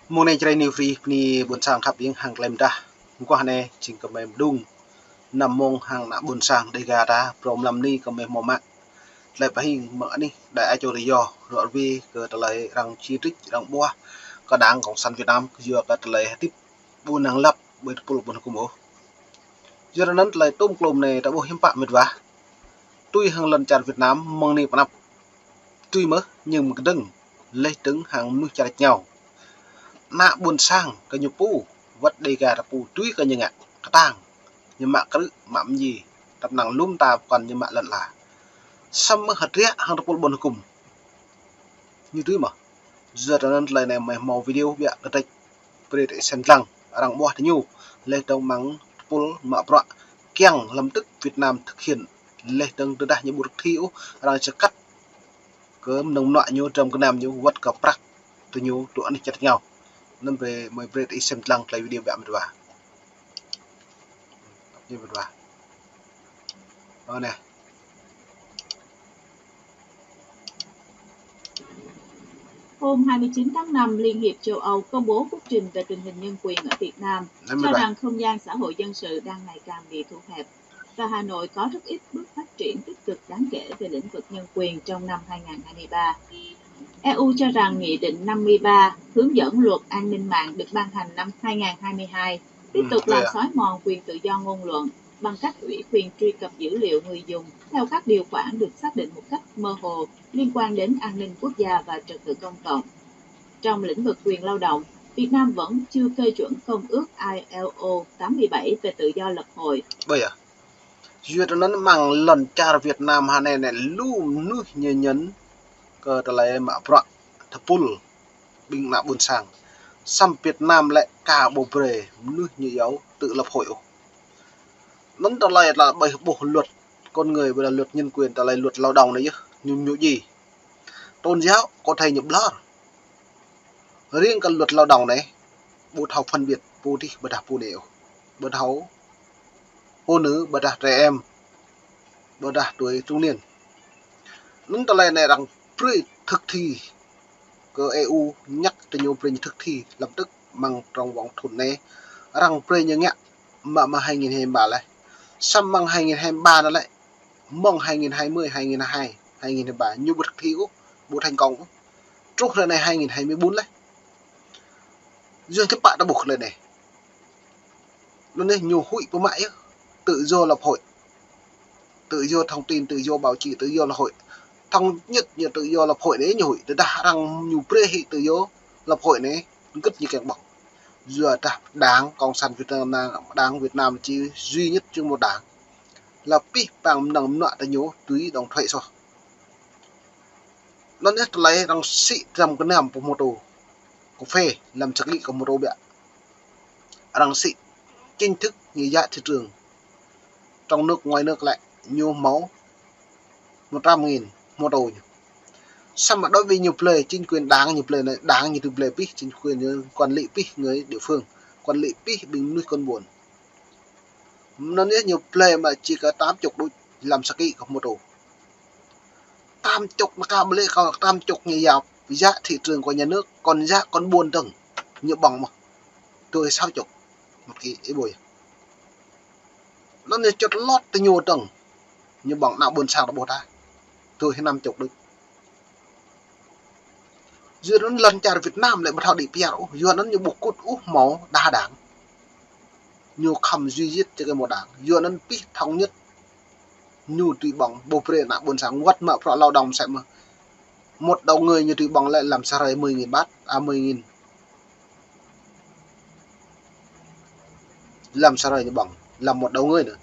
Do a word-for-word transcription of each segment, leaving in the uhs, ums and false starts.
Mông anai Jrai New Free bơni ƀuôn sang khăp ƀing hăng klem dah. Mơguah anai jing kơmơi mơđung. Năm mông hăng ană ƀuôn sang Dega ta, phrâo mlam ni kơmơi hmâo mă. Tơlơi pơhing mơ̆ng anih Đại Á Châu Tự Do, rŏ rơwe kơ tơlơi arăng či trích, arăng ƀuah kơ Đảng Cộng sản Việt Nam, yua kơ tơlơi hơdip ƀu năng lăp ƀơi tơpul ƀôn hơkŭm ôh. Yua anŭn tơlơi tôm klôm anai ta ƀuh hiư̆m pă mĕt wa. Tui hăng lŏn čar Việt Nam mơ̆ng anai pơ anăp. Tui mơ̆ ñu mơ̆ng kơdơ̆ng, laih dơ̆ng hăng mơnuih čar rơngiao. Ană ƀuôn sang kơ ñu pô, wơ̆t Dega ta pô tui kơ ñu ngă, kơtang, ñu mă krư̆, mă mơñi, tăp năng lŏm ta pơkŏn ñu mă lŏn ala. Samơ̆ hơdră hăng tơpul ƀôn hơkŭm. Ñu tui mơ̆. Yua anŭn tơlơi anai mơi hmâo video biă kơdrĕč brơi tơ sem lăng, arăng ƀuah tơ ñu, laih dơ̆ng mơ̆ng tơpul mă bruă kiăng lăm tơ̆k Việt Nam thực hiện, laih dơ̆ng tơdah ñu ƀu thực thi ôh, arăng či kăt kơ mơnơ̆ng mơnuă ñu, dram gơnam ñu, wơ̆t kơ prăk tơ ñu, tơ anih čar rơngiao. Anŭn brơi mơi brơi tơ sem lăng tơlơi video biă mĕt wa. Ñu mĕt wa. Ơ anai. Hôm hai mươi chín tháng năm, Liên hiệp châu Âu công bố phúc trình về tình hình nhân quyền ở Việt Nam, cho rằng không gian xã hội dân sự đang ngày càng bị thu hẹp và Hà Nội có rất ít bước phát triển tích cực đáng kể về lĩnh vực nhân quyền trong năm hai ngàn hai mươi ba. E U cho rằng Nghị định năm mươi ba hướng dẫn luật an ninh mạng được ban hành năm hai ngàn hai mươi hai tiếp tục làm xói mòn quyền tự do ngôn luận bằng cách ủy quyền truy cập dữ liệu người dùng theo các điều khoản được xác định một cách mơ hồ liên quan đến an ninh quốc gia và trật tự công cộng. Trong lĩnh vực quyền lao động, Việt Nam vẫn chưa phê chuẩn Công ước I L O tám mươi bảy về tự do lập hội. Yua anŭn mơ̆ng lŏn čar Việt Nam hơnai anai lu mơnuih ñu ñen kơ tơlơi mă bruă tơpul ƀing ană ƀuôn sang. Samơ̆ Việt Nam lĕ ka ƀu brơi mơnuih ñu yua tự lập hội ôh. Anŭn tơlơi ta ƀuh luật con người, ƀôdah luật nhân quyền, tơlơi luật lao động anai yơh, ñu ñu ji. Tôn giáo có thể ñu ƀlŏr. Riêng kơ luật lao động anai, ƀu thâo phân biệt pô dih ƀôdah pô anai ôh. Ƀu thâo pô anŭn ƀôdah trẻ em, ƀôdah tuổi trung niên. Anŭn tơlơi anai arăng brơi thực thi kơ E U, nhắc tơ ñu brơi ñu thực thi lăm tơ̆k mơ̆ng trong vòng thun anai. Arăng brơi ñu ngă mă mơ̆ng hai nghìn hai mươi ba lĕ. Samơ̆ mơ̆ng hai nghìn hai mươi ba anŭn lĕ, mơ̆ng hai nghìn hai mươi, hai nghìn hai mươi hai, hai nghìn hai mươi ba, ñu ƀu thực thi ôh, ƀu thành công ôh. Truh ră anai hai nghìn hai mươi bốn lĕ. Yua hiư̆m pă ta ƀuh tơlơi anai. Anŭn anai ñu huĭ pơmă yơh. Tự do lập hội. Tự do thông tin, tự do báo chí, tự do lập hội. Thống nhất ñu tự do lập hội anai ñu huĭ. Tơdah arăng ñu brơi hĭ tự do lập hội anai, gĭt ñu kiăng ƀơ̆ng. Yua dah Đảng Cộng sản Việt Nam, Đảng Việt Nam chỉ duy nhất chỉ một đảng. Lăp pih păng mơnơ̆ng mơnuă tơ ñu tui đóng thuế soh. Anŭn yơh tơlơi arăng sĭ dram gơnam pơ mơtô, cà phê, lăm sơkĭ kơ mơtô biă. Arăng sĭ chính thức ñu giá thị trường. Trong nước, ngoài nước lĕ ñu hmâo một trăm nghìn mơtô ñu. Samơ̆ đối với ñu blơi, chính quyền đảng ñu blơi anai, đảng ñu tui blơi pih, chính quyền ñu quản lý pih người địa phương, quản lý pih ƀing mơnuih kon ƀôn. Anŭn yơh ñu blơi mă chỉ có tám chục đôč lăm sơkĭ kơ mơtô. Tám chục anŭn ka blơi kơ tám chục ñu yap giá thị trường của nhà nước, còn giá kon ƀôn dơ̆ng ñu ƀơ̆ng mơ̆ tui sáu chục một ký, ih ƀuh yơh. Anŭn ñu čŏt lŏt tơ ñu dơ̆ng, ñu ƀơ̆ng ană ƀuôn sang ta ƀuh ta tui năm chục đôč. Yua anŭn lŏn čar Việt Nam lĕ ƀu thâo đĭ pơyơr ôh, yua anŭn ñu ƀu kŭt ôh hmâo đa đảng. Ñu khăm duy nhất chỉ có một đảng. Yua anŭn pih thống nhất ñu tui ƀơ̆ng, ƀu brơi ană ƀuôn sang wơ̆t mă bruă lao động mơsĕ mơ̆. Một đầu người ñu tui ƀơ̆ng lĕ lăm sa hrơi mười nghìn baht, à, mười nghìn. Lăm sa hrơi ñu ƀơ̆ng, lăm một đầu người anŭn.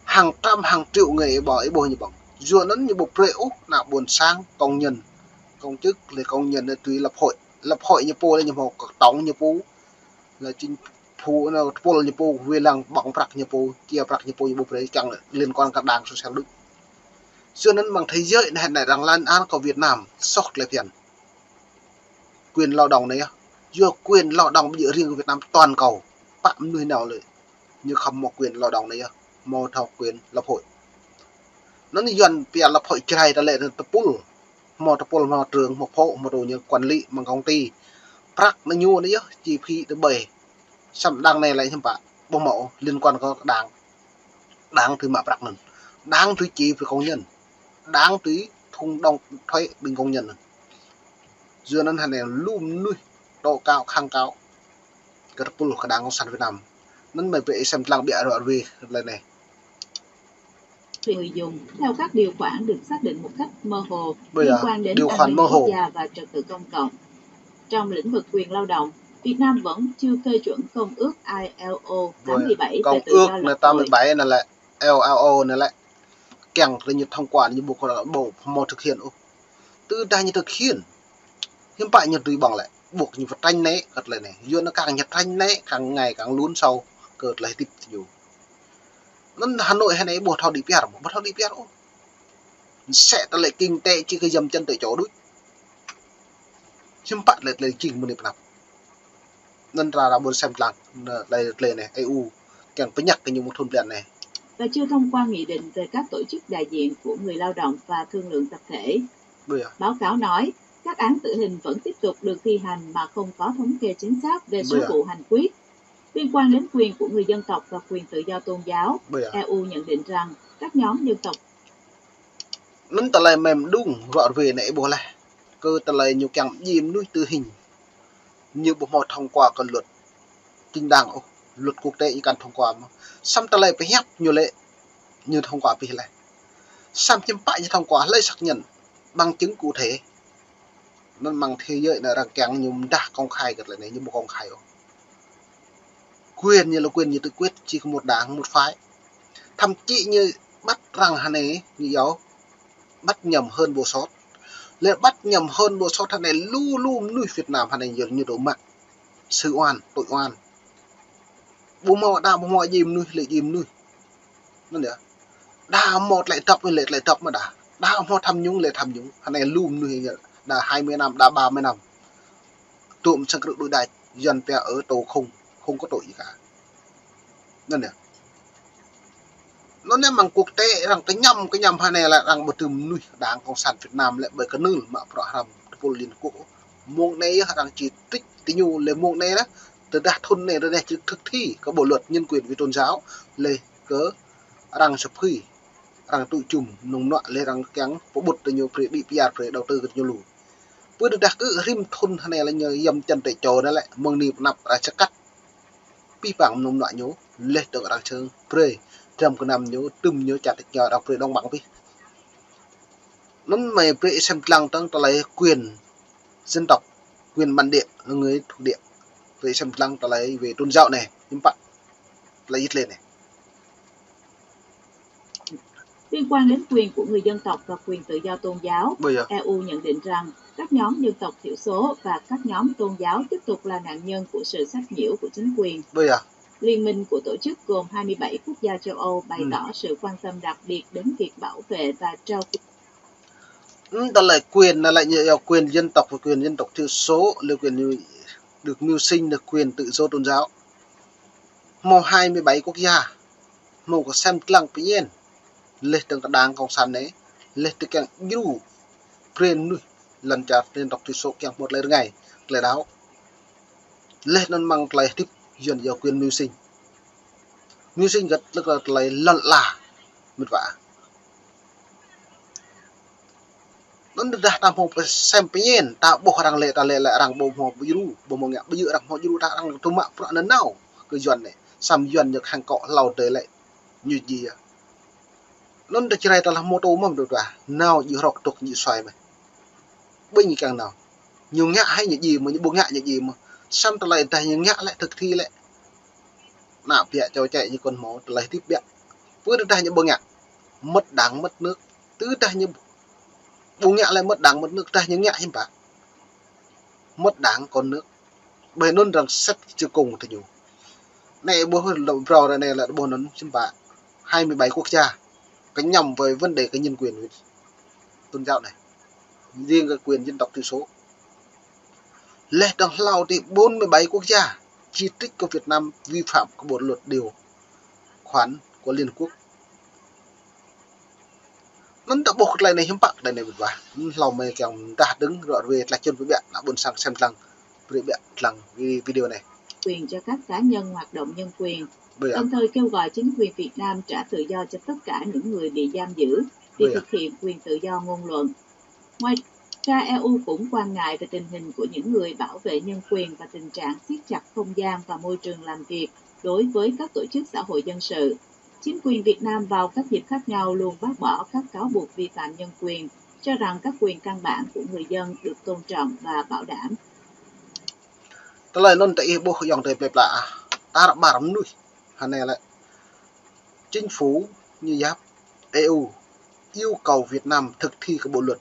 Hàng trăm, hàng triệu người ih ƀuh, ih ƀuh ñu ƀơ̆ng. Yua anŭn ñu ƀu brơi ôh ană ƀuôn sang, công nhân, công chức, lĕ công nhân anai tui lập hội. Lập hội ñu pô lĕ ñu hmâo tổng ñu pô. Lĕ chính phủ anŭn tơpul ñu pô, wai lăng ƀơ̆ng prăk ñu pô, chia prăk ñu pô, ñu ƀu brơi kiăng liên quan kơ đảng social đôč. Yua anŭn mơ̆ng thế giới anai, anai arăng lên án kơ Việt Nam soh tơlơi phiăn. Quyền lao động anai yơh. Yua quyền lao động ƀu djơ̆ riêng kơ Việt Nam, toàn cầu. Pă mơnuih nao lĕ ñu khăm hmâo quyền lao động anai yơh, hmâo thâo quyền lập hội. Anŭn Yuan pia lập hội Jrai ta lĕ tơpul. Hmâo tơpul, hmâo trưởng, hmâo phó, hmâo tơ ñu quản lý mơ̆ng công ty. Prăk anai ñu anai yơh, chi phí tơ ƀơi. Samơ̆ đảng anai lĕ hiư̆m pă, ƀu hmâo liên quan kơ đảng. Đảng tui mă prăk anŭn. Đảng tui chi phí công nhân. Đảng tui thùng đóng thuế ƀing công nhân anŭn. Yua anŭn hơnai lu mơnuih tŏ kâo khăng kâo kơ tơpul kơ đảng cộng sản Việt Nam. Anŭn mơi brơi sem lăng ƀiă ră ruai tơlơi anai. Người dùng theo các điều khoản được xác định một cách mơ hồ liên quan đến an ninh quốc gia và trật tự công cộng. Trong lĩnh vực quyền lao động, Việt Nam vẫn chưa phê chuẩn Công ước ILO tám mươi bảy về tự do lập hội. Công ước tám mươi bảy anŭn lĕ, ILO anŭn lĕ kiăng tơlơi ñu thông qua ñu ƀu kơ ƀu hmâo thực hiện ôh. Tơdah ñu thực hiện, hiư̆m pă ñu tui ƀơ̆ng lĕ, ƀuh ñu pơtrănh anai kơ tơlơi anai. Yua anŭn kang ñu pơtrănh anai, kang ngày kang lun sâu kơ tơlơi hơdip ñu. Anŭn Hà Nội hơnai ƀu thâo đĭ piar, ƀu thâo đĭ piar ôh. Sĕ tơlơi kinh tế či kơ yăm čăn tơ čô đôč. Hiư̆m pă tơlơi, tơlơi jing mơ̆ng anai pơ anăp. Anŭn ră ră ƀôn sem lăng, anŭn tơlơi, tơlơi anai, E U kiăng pơñăk kơ ñu mơ̆ng thun blan anai. Và chưa thông qua nghị định về các tổ chức đại diện của người lao động và thương lượng tập thể. Báo cáo nói, các án tử hình vẫn tiếp tục được thi hành mà không có thống kê chính xác về số vụ hành quyết. Liên quan đến quyền của người dân tộc và quyền tự do tôn giáo, E U nhận định rằng các nhóm dân tộc Anŭn tơlơi mơ̆ng đung ră ruai anai ƀuh laih. Kơ tơlơi ñu kiăng djai mơnuih tử hình. Ñu ƀu hmâo thông qua kơ luật chính đáng ôh, luật quốc tế ñu kăn thông qua mơ̆n. Samơ̆ tơlơi pơhiăp ñu lĕ, ñu thông qua pih laih. Samơ̆ hiư̆m pă ñu thông qua, hlơi xác nhận, bằng chứng cụ thể. Anŭn mơ̆ng thế giới anai arăng kiăng ñu mơdah công khai kơ tơlơi anai, ñu ƀu công khai ôh. Quyền ñu lĕ quyền ñu tự quyết, chỉ có một đảng, một phái. Thậm chí ñu bắt arăng hơnai, ñu yua bắt nhầm hơn bộ sốt. Lĕ bắt nhầm hơn bộ sốt hơnai lu lu mơnuih Việt Nam hơnai ñu, ñu dŏ mă. Sự oan, tội oan. Ƀu hmâo đa, ƀu hmâo djai mơnuih, lĕ djai mơnuih. Anŭn yơh. Đa hmâo tơlơi dŏp, lĕ tơlơi dŏp mơ̆ đa. Đa hmâo tham nhũng, lĕ tham nhũng. Hơnai lu mơnuih ñu đa hai mươi năm, đa ba mươi năm. Tŭm sang krư̆ đuaĭ đač, Yuan pia ở tù không, không có tội gì cả. Anŭn yơh. Anŭn yơh mơ̆ng quốc tế arăng kơñăm, kơñăm hơnai lĕ arăng ƀu tŭ mơnuih đảng cộng sản Việt Nam lĕ ƀơi kơnưl mă bruă hrăm tơpul Liên Quốc. Mông anai yơh arăng či trích tơ ñu lĕ mông anai lah, tơdah thun anai tơdah či thực thi kơ bộ luật nhân quyền về tôn giáo lĕ kơ arăng săp hưi, arăng tŭ čum mơnơ̆ng mơnuă lĕ arăng kiăng pơƀut tơ ñu brơi đĭ piar brơi đầu tư kơ ñu lu. Pơ tơdah kơ rĭm thun hơnai lĕ ñu yăm čăn tơ čô anai lĕ mơ̆ng anai pơ anăp arăng čơkăt pih păng mơnơ̆ng mơnuă ñu, lĕ dơ̆ng arăng čơng brơi, dram gơnam ñu, tŭm ñu, čăt ñu arăng brơi đŏng ƀăng pih. Anŭn mơi brơi sem lăng dơ̆ng tơlơi quyền dân tộc, quyền bản địa, là người thuộc địa. Brơi sem lăng tơlơi về tôn giáo anai, hiư̆m pă tơlơi yit lĕ anai. Liên quan đến quyền của người dân tộc và quyền tự do tôn giáo, E U nhận định rằng các nhóm dân tộc thiểu số và các nhóm tôn giáo tiếp tục là nạn nhân của sự sách nhiễu của chính quyền. Liên minh của tổ chức gồm hai mươi bảy quốc gia châu Âu bày tỏ sự quan tâm đặc biệt đến việc bảo vệ và trao quyền. Anŭn tơlơi quyền anai lĕ ñu yua quyền dân tộc và quyền dân tộc thiểu số, lĕ quyền ñu được mưu sinh, được quyền tự do tôn giáo. Hmâo hai mươi bảy quốc gia, hmâo kơ sem lăng pơñen, lĕ dơ̆ng kơ đảng cộng sản anai, lĕ dơ̆ng kiăng djru brơi mơnuih lŏn čar dân tộc thiểu số kiăng hmâo tơlơi rơngai, tơlơi đaŏ. Lĕ anŭn mơ̆ng tơlơi hơdip Yuan yua quyền mưu sinh. Mưu sinh gơ̆t lĕ kơ tơlơi lŏn ala, mĕt wa. Anŭn tơdah ta hmâo sem pơñen, ta ƀuh arăng lĕ, ta lĕ lĕ arăng ƀu hmâo djru, ƀu hmâo ngă, ƀu djơ̆ arăng hmâo djru, ta arăng tŭ mă bruă nanao kơ Yuan anai. Samơ̆ Yuan ñu khăng kơ hlâo tơi lĕ ñu djai. Anŭn ta Jrai ta lah mơtô mơ̆n tơdah nao djru hrŏk tŏk ñu suaih mơ̆n. Ƀing ñu kiăng nao. Ñu ngă hĭ ñu djai mơ̆n, ñu ƀu ngă ñu djai mơ̆n. Samơ̆ tơlơi tơdah ñu ngă lĕ thực thi lĕ. Ană ƀiă čô čĕ ñu kŏn hmâo tơlơi hơdip biă. Pơ tơdah ñu ƀu ngă, mất đảng, mất nước. Tơdah ñu ƀu ngă lĕ mất đảng, mất nước, tơdah ñu ngă hiư̆m pă. Mất đảng, còn nước. Ƀơi anŭn arăng set čơkông tơ ñu. Anai ƀuh lŏ brơi anai lĕ ƀuh anŭn hiư̆m pă. Hai mươi bảy quốc gia kơñăm về vấn đề kơ nhân quyền tôn giáo anai. Riêng kơ quyền dân tộc thiểu số. Lĕ dơ̆ng hlâo tơi bốn mươi bảy quốc gia chỉ trích kơ Việt Nam vi phạm kơ bộ luật điều khoản của Liên Hợp Quốc. Anŭn ta ƀuh kơ tơlơi anai hiư̆m pă tơlơi anai mĕt wa. Anŭn hlâo mơi kiăng mơdah dơ̆ng ră ruai tơlơi čun pơbiă ană ƀôn sang sem lăng. Brơi ƀiă lăng vi-, video anai. Quyền cho các cá nhân hoạt động nhân quyền, Ƀiă. Đồng thời kêu gọi chính quyền Việt Nam trả tự do cho tất cả những người bị giam giữ vì Ƀiă. Thực hiện quyền tự do ngôn luận. Ngoài ra, E U cũng quan ngại về tình hình của những người bảo vệ nhân quyền và tình trạng siết chặt không gian và môi trường làm việc đối với các tổ chức xã hội dân sự. Chính quyền Việt Nam vào các dịp khác nhau luôn bác bỏ các cáo buộc vi phạm nhân quyền, cho rằng các quyền căn bản của người dân được tôn trọng và bảo đảm. Tơlơi anŭn tơ ih ƀuh ayŏng adơi plơi pla ah. Tar ƀar mơnuih. Hơnai lĕ. Chính phủ ñu yap E U yêu cầu Việt Nam thực thi cái bộ luật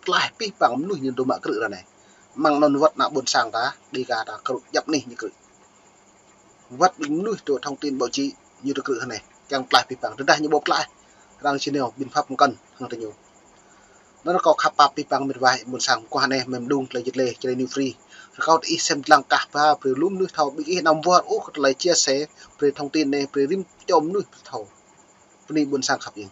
tlaih pih pang mơnuih ñu dŏ mă krư̆ ră anai. Mơ̆ng anŭn wơ̆t ană ƀôn sang ta, Dega ta krư̆ djăp anih ñu krư̆. Wơ̆t ƀing mơnuih dŏ thông tin báo chí ñu dŏ krư̆ hơnai. Kiăng tlaih pih pang, tơdah ñu ƀu tlaih, arăng či nao biện pháp mơkăn hăng tơ ñu. Anŭn kâo khăp pap pih pang mĕt wa ƀôn sang mơguah anai, mơ̆ng mơdung tơlơi jit lê, Jrai New Free. Rơkâo tơ ih sem lăng kah ba, brơi lu mơnuih thâo, ƀing ih anăm wơr ôh kơ tơlơi chia sẻ, brơi thông tin anai, brơi rĭm čô mơnuih thâo. Bơni ƀôn sang khăp ing.